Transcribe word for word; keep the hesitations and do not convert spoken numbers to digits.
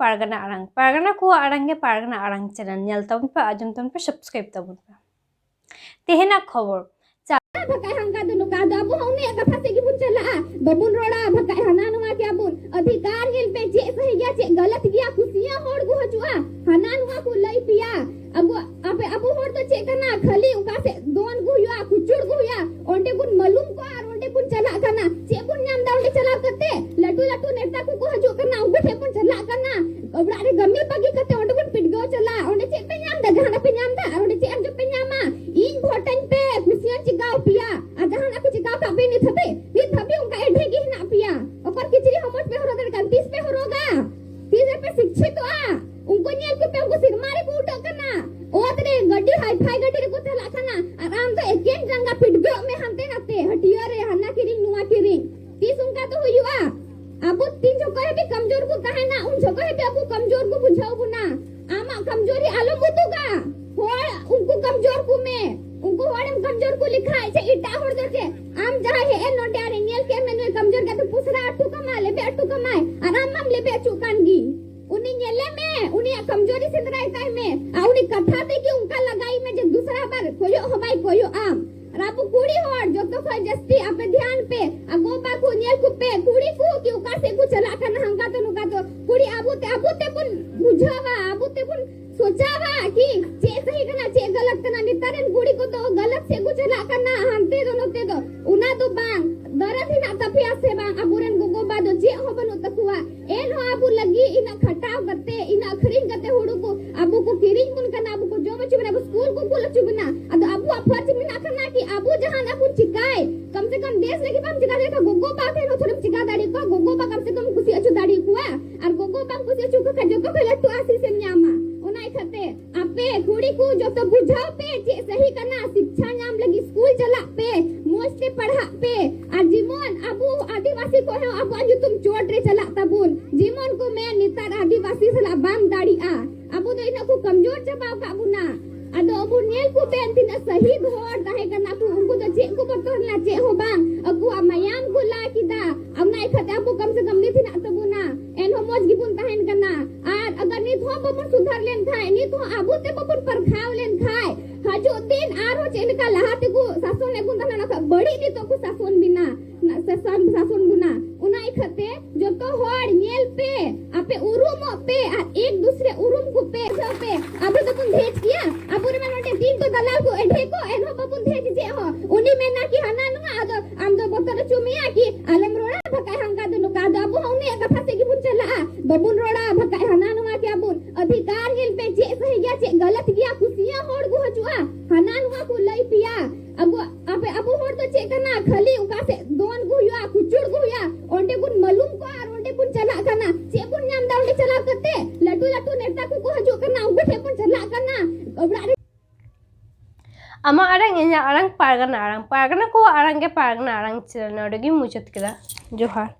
ᱯᱟᱨᱜᱟᱱᱟ ᱟᱲᱟᱝ, ᱯᱟᱨᱜᱟᱱᱟ ᱠᱚᱣᱟᱜ ᱟᱲᱟᱝ ᱜᱮ ᱯᱟᱨᱜᱟᱱᱟ ᱟᱲᱟᱝ ᱪᱮᱱᱮᱞ ᱧᱮᱞ ᱛᱟᱵᱚᱱ ᱯᱮ, ᱟᱸᱡᱚᱢ ᱛᱟᱵᱚᱱ ᱯᱮ, ᱥᱟᱵᱥᱠᱨᱟᱭᱤᱵ ᱛᱟᱵᱚᱱ ᱯᱮ᱾ ᱛᱮᱦᱮᱧᱟᱜ ᱠᱷᱚᱵᱚᱨ᱾ ᱵᱟᱠᱷᱟᱡ ᱦᱟᱝᱠᱟ ᱫᱚ ᱱᱚᱝᱠᱟ ᱫᱚ ᱟᱵᱚ ᱦᱚᱸ ᱩᱱᱤᱭᱟᱜ ᱠᱟᱛᱷᱟ ᱥᱮᱫ ᱜᱮᱵᱚᱱ ᱪᱟᱞᱟᱜᱼᱟ, ᱵᱟᱵᱚᱱ ᱨᱚᱲᱟ, ᱵᱟᱠᱷᱟᱡ ᱦᱟᱱᱟ ᱱᱚᱣᱟ ᱠᱮᱭᱟ ᱵᱚᱱ᱾ ᱚᱫᱷᱤᱠᱟᱨ ᱧᱮᱞ ᱯᱮ, ᱪᱮᱫ ᱥᱟᱹᱦᱤ ᱜᱮᱭᱟ, ᱪᱮᱫ ᱜᱟᱞᱟᱛ ᱜᱮᱭᱟ, ᱠᱩᱥᱤᱭᱟᱹ ᱦᱚᱲ ᱠᱚ ᱦᱤᱡᱩᱜᱼᱟ, ᱦᱟᱱᱟ ᱱᱚᱣᱟ ᱠᱚ ᱞᱟᱹᱭ ᱯᱮᱭᱟ᱾ ᱟᱵᱚ, ᱟᱯᱮ, ᱟᱵᱚ ᱦᱚᱲ ᱫᱚ ᱪᱮᱫ ᱠᱟᱱᱟ, ᱠᱷᱟᱹᱞᱤ ᱚᱠᱟ ᱥᱮᱫ ᱫᱚᱱ ᱠᱚ ᱦᱩᱭᱩᱜᱼᱟ, ᱠᱩᱪᱩᱲ ᱠᱚ ᱦᱩᱭᱩᱜᱼᱟ, ᱚᱸᱰᱮ ᱵᱚᱱ ᱢᱟᱞᱩᱢ ᱠᱚᱜᱼᱟ ᱟᱨ ᱚᱸᱰᱮ ᱵᱚᱱ ᱪᱟᱞᱟᱜ ᱠᱟᱱᱟ᱾ ᱪᱮᱫ ᱵᱚᱱ ᱧᱟᱢ ᱮᱫᱟ ᱚᱸᱰᱮ ᱪᱟᱞᱟᱣ ᱠᱟᱛᱮ? ᱞᱟᱹᱴᱩ ᱞᱟᱹᱴᱩ ᱱᱮᱛᱟ ᱠᱚᱠᱚ ᱦᱤᱡᱩᱜ ᱠᱟᱱᱟ, ᱩᱱᱠᱩ ᱴᱷᱮᱱ ᱵᱚᱱ ᱪᱟᱞᱟᱜ ᱠᱟᱱᱟ᱾ ᱚᱲᱟᱜ ᱨᱮ ᱠᱟᱹᱢᱤ ᱵᱟᱹᱜᱤ ᱠᱟᱛᱮ ᱚᱸᱰᱮ ᱵᱚᱱ ᱯᱤᱰᱜᱟᱹᱣ ᱪᱟᱞᱟᱜᱼᱟ᱾ ᱚᱸᱰᱮ ᱪᱮᱫ ᱯᱮ ᱧᱟᱢ ᱮᱫᱟ? ᱡᱟᱦᱟᱱᱟᱜ ᱯᱮ ᱧᱟᱢ ᱮᱫᱟ? ᱟᱨ ᱚᱸᱰᱮ ᱪᱮᱫ ᱟᱨ ᱪᱮᱫ ᱯᱮ ᱧᱟᱢᱟ? ᱤᱧ ᱵᱷᱳᱴ ᱟᱹᱧ ᱯᱮ, ᱠᱩᱥᱤᱭᱟᱹᱧ ᱪᱤᱠᱟᱣ ᱯᱮᱭᱟ᱾ ᱟᱨ ᱡᱟᱦᱟᱱᱟᱜ ᱠᱚ ᱪᱤᱠᱟᱣ ᱠᱟᱜ ᱯᱮ ᱱᱤᱛ ᱦᱟᱹᱵᱤᱡ? ᱱᱤᱛ ᱦᱟᱹᱵᱤᱡ ᱚᱱᱠᱟ ᱮᱰᱷᱮ ᱜᱮ ᱦᱮᱱᱟᱜ ᱯᱮᱭᱟ᱾ ᱚᱠᱚᱭ ᱠᱤᱪᱨᱤᱡ ᱦᱚᱸ ᱢᱚᱡᱽ ᱯᱮ ᱦᱚᱨᱚᱜ ᱫᱟᱲᱮᱭᱟᱜ ᱠᱟᱱ, ᱛᱤᱥ ᱯᱮ ᱦᱚᱨᱚᱜᱟ? ᱛᱤᱥ ᱨᱮᱯᱮ ᱥᱤᱠᱪᱷᱤᱛᱚᱜᱼᱟ? ᱩᱱᱠᱩ ᱧᱮᱞ ᱠᱚᱯᱮ, ᱩᱱᱠᱩ ᱥᱮᱨᱢᱟ ᱨᱮᱠᱚ ᱩᱰᱟᱹᱜ ᱠᱟᱱᱟ᱾ ᱚᱛ ᱨᱮ ᱜᱟᱹᱰᱤ ᱦᱟᱭ ᱯᱷᱟᱭ ᱜᱟᱹᱰᱤ ᱨᱮᱠᱚ ᱪᱟᱞᱟᱜ ᱠᱟᱱᱟ, ᱟᱨ ᱟᱢ ᱫᱚ ᱮᱠᱮᱱ ᱡᱟᱸᱜᱟ ᱯᱤᱰᱜᱟᱹᱜ ᱢᱮ ᱦᱟᱱᱛᱮ ᱱᱟᱛᱮ, ᱦᱟᱹᱴᱭᱟᱹ ᱨᱮ ᱦᱟᱱᱟ ᱠᱤᱨᱤᱧ ᱱᱚᱣᱟ ᱠᱤᱨᱤᱧ᱾ ᱛᱤᱥ ᱚᱱᱠᱟ ᱫᱚ ᱦᱩᱭᱩᱜᱼᱟ? ᱟᱵᱚ ᱛᱤᱱ ᱡᱚᱠᱷᱚᱱ ᱦᱟᱹᱵᱤᱡ ᱠᱚᱢᱡᱳᱨ ᱠᱚ ᱛᱟᱦᱮᱱᱟ, ᱩᱱ ᱡᱚᱠᱷᱚᱱ ᱦᱟᱹᱵᱤᱡ ᱟᱵᱚ ᱠᱚᱢᱡᱳᱨ ᱠᱚ ᱵᱩᱡᱷᱟᱹᱣ ᱵᱚᱱᱟ᱾ ᱟᱢᱟᱜ ᱠᱚᱢᱡᱳᱨᱤ ᱟᱞᱚᱢ ᱩᱫᱩᱜᱟ᱾ ᱦᱚᱲ ᱩᱱᱠᱩ ᱠᱚᱢᱡᱳᱨ ᱠᱚ ᱢᱮ, ᱩᱱᱠᱩ ᱦᱚᱲᱮᱢ ᱠᱚᱢᱡᱳᱨ ᱠᱚ ᱞᱮᱠᱷᱟᱡ ᱪᱮ ᱮᱴᱟᱜ ᱦᱚᱲ ᱫᱚ ᱪᱮᱫ? ᱟᱢ ᱡᱟᱦᱟᱸᱭ ᱦᱮᱡ ᱮᱱ ᱱᱚᱰᱮ ᱟᱨ ᱧᱮᱞ ᱠᱮᱫ ᱢᱮ ᱱᱩᱭ ᱠᱚᱢᱡᱳᱨ ᱜᱮ, ᱟᱫᱚ ᱯᱩᱥᱲᱟ ᱦᱚᱴᱚ ᱠᱟᱢᱟ, ᱞᱮᱵᱮᱫ ᱦᱚᱴᱚ ᱠᱟᱢᱟᱭ, ᱟᱨ ᱟᱢ ᱢᱟᱢ ᱞᱮᱵᱮᱫ ᱦᱚᱪᱚᱜ ᱠᱟᱱ ᱜᱮ᱾ ᱩᱱᱤ ᱧᱮᱞᱮ ᱢᱮ, ᱩᱱᱤᱭᱟᱜ ᱠᱚᱢᱡᱳᱨᱤ ᱥᱮᱸᱫᱽᱨᱟᱭ ᱛᱟᱭ ᱢᱮ, ᱟᱨ ᱩᱱᱤ ᱠᱟᱛᱷᱟ ᱛᱮᱜᱮ ᱚᱱᱠᱟ ᱞᱟᱜᱟᱭ ᱢᱮ ᱡᱮ ᱫᱩᱥᱨᱟ ᱵᱟᱨ ᱠᱚᱭᱚᱜ ᱦᱚᱸ ᱵᱟᱭ ᱠᱚᱭᱚᱜ ᱟᱢ᱾ ᱟᱨ ᱟᱵᱚ ᱠᱩᱲᱤ ᱦᱚᱲ ᱡᱚᱛᱚ ᱠᱷᱚᱱ ᱡᱟᱹᱥᱛᱤ ᱟᱯᱮ ᱫᱷᱮᱭᱟᱱ ᱯᱮ, ᱟᱨ ᱜᱚ ᱵᱟᱵᱟ ᱠᱚ ᱧᱮᱞ ᱠᱚᱯᱮ, ᱠᱩᱲᱤ ᱠᱚ ᱠᱤ ᱚᱠᱟ ᱥᱮᱫ ᱠᱚ ᱪᱟᱞᱟᱜ ᱠᱟᱱᱟ, ᱦᱟᱱᱠᱟ ᱛᱚ ᱱᱚᱝᱠᱟ ᱛᱚ᱾ ᱠᱩᱲᱤ ᱟᱵᱚ ᱛᱮ, ᱟᱵᱚ ᱛᱮᱵᱚᱱ ᱵᱩᱡᱷᱟᱹᱣᱟ, ᱟᱵᱚ ᱛᱮᱵᱚᱱ ᱥᱚᱪᱟᱣᱟ ᱠᱤ ᱪᱮᱫ ᱥᱟᱹᱦᱤ ᱠᱟᱱᱟ, ᱪᱮᱫ ᱜᱟᱞᱟᱛ ᱠᱟᱱᱟ᱾ ᱱᱮᱛᱟᱨ ᱨᱮᱱ ᱠᱩᱲᱤ ᱠᱚᱫᱚ ᱜᱟᱞᱟᱛ ᱥᱮᱫ ᱠᱚ ᱪᱟᱞᱟᱜ ᱠᱟᱱᱟ, ᱦᱟᱱᱛᱮ ᱫᱚ ᱱᱚᱛᱮ ᱫᱚ᱾ ᱚᱱᱟ ᱫᱚ ᱵᱟᱝ, ᱫᱚᱨᱚᱫ ᱦᱮᱱᱟᱜ ᱛᱟᱯᱮᱭᱟ ᱥᱮ ᱵᱟᱝ? ᱟᱵᱚᱨᱮᱱ ᱜᱚᱜᱚ ᱵᱟᱵᱟ ᱫᱚ ᱪᱮᱫ ᱦᱚᱸ ᱵᱟᱹᱱᱩᱜ ᱛᱟᱠᱚᱣᱟ, ᱮᱱᱦᱚᱸ ᱟᱵᱚ ᱞᱟᱹᱜᱤᱫ ᱤᱱᱟᱹᱜ ᱠᱷᱟᱴᱟᱣ ᱠᱟᱛᱮ, ᱤᱱᱟᱹᱜ ᱟᱹᱠᱷᱨᱤᱧ ᱠᱟᱛᱮ ᱦᱩᱲᱩ ᱠᱚ ᱟᱵᱚ ᱠᱚ ᱠᱤᱨᱤᱧ ᱵᱚᱱ ᱠᱟᱱᱟ, ᱟᱵᱚ ᱠᱚ ᱡᱚᱢ ᱦᱚᱪᱚ ᱵᱚᱱᱟ, ᱟᱵᱚ ᱥᱠᱩᱞ ᱠᱚ ᱠᱩᱞ ᱦᱚᱪᱚ ᱵᱚᱱᱟ᱾ ᱟᱫᱚ ᱟᱵᱚᱣᱟᱜ ᱯᱷᱚᱨᱡᱽ ᱢᱮᱱᱟᱜ ᱠᱟᱱᱟ ᱠᱤ ᱟᱵᱚ ᱡᱟᱦᱟᱱᱟᱜ ᱵᱚᱱ ᱪᱤᱠᱟᱭ, ᱠᱚᱢ ᱥᱮ ᱠᱚᱢ ᱵᱮᱥ ᱞᱟᱹᱜᱤᱫ ᱵᱟᱢ ᱪᱤᱠᱟ ᱫᱟᱲᱮᱭᱟᱜ ᱠᱷᱟᱱ ᱜᱚᱜᱚ ᱵᱟᱵᱟ ᱴᱷᱮᱱ ᱦᱚᱸ ᱛᱷᱚᱲᱮᱢ ᱪᱤᱠᱟ ᱫᱟᱲᱮ ᱠᱚᱣᱟ, ᱜᱚᱜᱚ ᱵᱟᱵᱟ ᱠᱚᱢ ᱥᱮ ᱠᱚᱢ ᱠᱩᱥᱤ ᱦᱚᱪᱚ ᱫᱟᱲᱮ ᱠᱚᱣᱟ᱾ ᱟᱨ ᱜᱚᱜᱚ ᱵᱟᱵᱟᱢ ᱠᱩᱥᱤ ᱦᱚᱪᱚ ᱠᱚ ᱠᱷᱟᱱ ᱡᱚᱛᱚ ᱠᱷᱚᱱ ᱞᱟᱹᱴᱩ ᱟᱥᱤᱥ ᱮᱢ ᱧᱟᱢᱟ᱾ ᱚᱱᱟ ᱤᱠᱷᱟᱹᱛᱮ ᱟᱯᱮ ᱠᱩᱲᱤ ᱠᱚ ᱡᱚᱛᱚ ᱵᱩᱡᱷᱟᱹᱣ ᱯᱮ ᱪᱮᱫ ᱥᱟᱹᱦᱤ ᱠᱟᱱᱟ, ᱥᱤᱠᱪᱷᱟ ᱧᱟᱢ ᱞᱟᱹᱜᱤᱫ ᱥᱠᱩᱞ ᱪᱟᱞᱟᱜ ᱯᱮ, ᱢᱚᱡᱽ ᱛᱮ ᱯᱟᱲᱦᱟᱜ ᱯᱮ᱾ ᱟᱨ ᱡᱮᱢᱚᱱ ᱟᱵᱚ ᱟᱹᱫᱤᱵᱟᱹᱥᱤ ᱠᱚ ᱦᱚᱸ ᱟᱵᱚᱣᱟᱜ ᱧᱩᱛᱩᱢ ᱪᱚᱴ ᱨᱮ ᱪᱟᱞᱟᱜ ᱛᱟᱵᱚᱱ, ᱡᱮᱢᱚᱱ ᱠᱚ ᱢᱮᱱ ᱱᱮᱛᱟᱨ ᱟᱹᱫᱤᱵᱟᱹᱥᱤ ᱥᱟᱞᱟᱜ ᱵᱟᱢ ᱫᱟᱲᱮᱜᱼᱟ᱾ ᱟᱵᱚ ᱫᱚ ᱤᱱᱟᱹᱜ ᱠᱚ ᱠᱚᱢᱡᱳᱨ ᱪᱟᱵᱟᱣ ᱠᱟᱜ ᱵᱚᱱᱟ᱾ ᱟᱫᱚ ᱟᱵᱚ ᱧᱮᱞ ᱠᱚ ᱵᱮᱱ ᱛᱤᱱᱟᱹᱜ ᱥᱟᱹᱦᱤᱫ ᱦᱚᱲ ᱛᱟᱦᱮᱸ ᱠᱟᱱᱟ ᱠᱚ, ᱩᱱᱠᱩ ᱫᱚ ᱪᱮᱫ ᱠᱚ ᱵᱚᱛᱚᱨ ᱞᱮᱱᱟ? ᱪᱮᱫ ᱦᱚᱸ ᱵᱟᱝ᱾ ᱟᱠᱚᱣᱟᱜ ᱢᱟᱭᱟᱢ ᱠᱚ ᱞᱟ ᱠᱮᱫᱟ᱾ ᱚᱱᱟ ᱤᱠᱷᱟᱹᱛᱮ ᱟᱵᱚ ᱠᱚᱢ ᱥᱮ ᱠᱚᱢ ᱱᱤᱛ ᱦᱮᱱᱟᱜ ᱛᱟᱵᱚᱱᱟ, ᱮᱱᱦᱚᱸ ᱢᱚᱡᱽ ᱜᱮᱵᱚᱱ ᱛᱟᱦᱮᱱ ᱠᱟᱱᱟ᱾ ᱦᱚᱸ ᱵᱟᱵᱚᱱ ᱥᱩᱫᱷᱟᱨ ᱞᱮᱱ ᱠᱷᱟᱡ, ᱱᱤᱛ ᱦᱚᱸ ᱟᱵᱚ ᱛᱮ ᱵᱟᱵᱚᱱ ᱯᱟᱨᱠᱷᱟᱣ ᱞᱮᱱ ᱠᱷᱟᱡ, ᱦᱤᱡᱩᱜ ᱫᱤᱱ ᱟᱨᱦᱚᱸ ᱪᱮᱫ ᱞᱮᱠᱟ ᱞᱟᱦᱟ ᱛᱮᱠᱚ ᱥᱟᱥᱚᱱ ᱮᱫ ᱵᱚᱱ ᱛᱟᱦᱮᱱᱟ, ᱱᱚᱝᱠᱟ ᱵᱟᱹᱲᱤᱡ ᱱᱤᱛᱚᱜ ᱠᱚ ᱥᱟᱥᱚᱱ ᱵᱮᱱᱟ, ᱥᱟᱥᱚᱱ, ᱥᱟᱥᱚᱱ ᱵᱚᱱᱟ᱾ ᱚᱱᱟ ᱤᱠᱷᱟᱹᱛᱮ ᱡᱚᱛᱚ ᱦᱚᱲ ᱧᱮᱞ ᱯᱮ, ᱟᱯᱮ ᱩᱨᱩᱢᱚᱜ ᱯᱮ ᱟᱨ ᱮᱠ ᱫᱩᱥᱨᱮ ᱩᱨᱩᱢ ᱠᱚᱯᱮ, ᱵᱩᱡᱷᱟᱹᱣ ᱯᱮ᱾ ᱟᱵᱚ ᱫᱚᱵᱚᱱ ᱫᱷᱮᱡ ᱜᱮᱭᱟ, ᱟᱵᱚ ᱨᱮᱢᱟ ᱱᱚᱰᱮ ᱫᱤᱱ ᱠᱚ ᱫᱟᱞᱟᱞ ᱠᱚ ᱮᱰᱷᱮ ᱠᱚ, ᱮᱱᱦᱚᱸ ᱵᱟᱵᱚᱱ ᱫᱷᱮᱡ ᱪᱮᱫ ᱦᱚᱸ᱾ ᱩᱱᱤ ᱢᱮᱱᱟ ᱠᱤ ᱦᱟᱱᱟ ᱱᱚᱣᱟ, ᱟᱫᱚ ᱟᱢ ᱫᱚ ᱵᱚᱛᱚᱨ ᱦᱚᱪᱚ ᱢᱮᱭᱟ ᱠᱤ ᱟᱞᱚᱢ ᱨᱚᱲᱟ, ᱵᱟᱠᱷᱟᱡ ᱦᱟᱱᱠᱟ ᱫᱚ ᱱᱚᱝᱠᱟ, ᱟᱫᱚ ᱟᱵᱚ ᱦᱚᱸ ᱩᱱᱤᱭᱟᱜ ᱠᱟᱛᱷᱟ ᱥᱮᱫ ᱜᱮᱵᱚᱱ ᱪᱟᱞᱟᱜᱼᱟ, ᱵᱟᱵᱚᱱ ᱨᱚᱲᱟ, ᱵᱟᱠᱷᱟᱡ ᱦᱟᱱᱟ ᱱᱚᱣᱟ ᱠᱮᱭᱟ ᱵᱚᱱ᱾ ᱚᱫᱷᱤᱠᱟᱨ ᱧᱮᱞ ᱯᱮ, ᱪᱮᱫ ᱥᱟᱹᱦᱤ ᱜᱮᱭᱟ, ᱪᱮᱫ ᱜᱟᱞᱟᱛ ᱜᱮᱭᱟ, ᱠᱩᱥᱤᱭᱟᱹ ᱦᱚᱲ ᱠᱚ ᱦᱤᱡᱩᱜᱼᱟ, ᱦᱟᱱᱟ ᱱᱚᱣᱟ ᱠᱚ ᱞᱟᱹᱭ ᱯᱮᱭᱟ᱾ ᱟᱵᱚ, ᱟᱯᱮ, ᱟᱵᱚ ᱦᱚᱲ ᱫᱚ ᱪᱮᱫ ᱠᱟᱱᱟ, ᱠᱷᱟᱹᱞᱤ ᱚᱠᱟ ᱥᱮᱫ ᱫᱚᱱ ᱠᱚ ᱦᱩᱭᱩᱜᱼᱟ, ᱠᱩᱪᱩᱲ ᱠᱚ ᱦᱩᱭᱩᱜᱼᱟ, ᱚᱸᱰᱮ ᱵᱚᱱ ᱢᱟᱞᱩᱢ ᱠᱚᱜᱼᱟ ᱟᱨ ᱚᱸᱰᱮ ᱵᱚᱱ ᱪᱟᱞᱟᱜ ᱠᱟᱱᱟ᱾ ᱪᱮᱫ ᱵᱚᱱ ᱧᱟᱢ ᱮᱫᱟ ᱚᱸᱰᱮ ᱪᱟᱞᱟᱣ ᱠᱟᱛᱮ? ᱞᱟᱹᱴᱩ ᱞᱟᱹᱴᱩ ᱱᱮᱛᱟ ᱠᱚᱠᱚ ᱦᱤᱡᱩᱜ ᱠᱟᱱᱟ, ᱩᱱᱠᱩ ᱴᱷᱮᱱ ᱵᱚᱱ ᱪᱟᱞᱟᱜ ᱠᱟᱱᱟ᱾ ᱚᱲᱟᱜ ᱨᱮ ᱟᱢᱟᱜ ᱟᱲᱟᱝ, ᱤᱧᱟᱹᱜ ᱟᱲᱟᱝ, ᱯᱟᱨᱜᱟᱱᱟ ᱟᱲᱟᱝ, ᱯᱟᱨᱜᱟᱱᱟ ᱠᱚᱣᱟᱜ ᱟᱲᱟᱝ ᱜᱮ ᱯᱟᱨᱜᱟᱱᱟ ᱟᱲᱟᱝ ᱪᱮᱱᱮᱞ ᱱᱚᱰᱮ ᱜᱤᱧ ᱢᱩᱪᱟᱹᱫ ᱠᱮᱫᱟ᱾ ᱡᱚᱦᱟᱨ᱾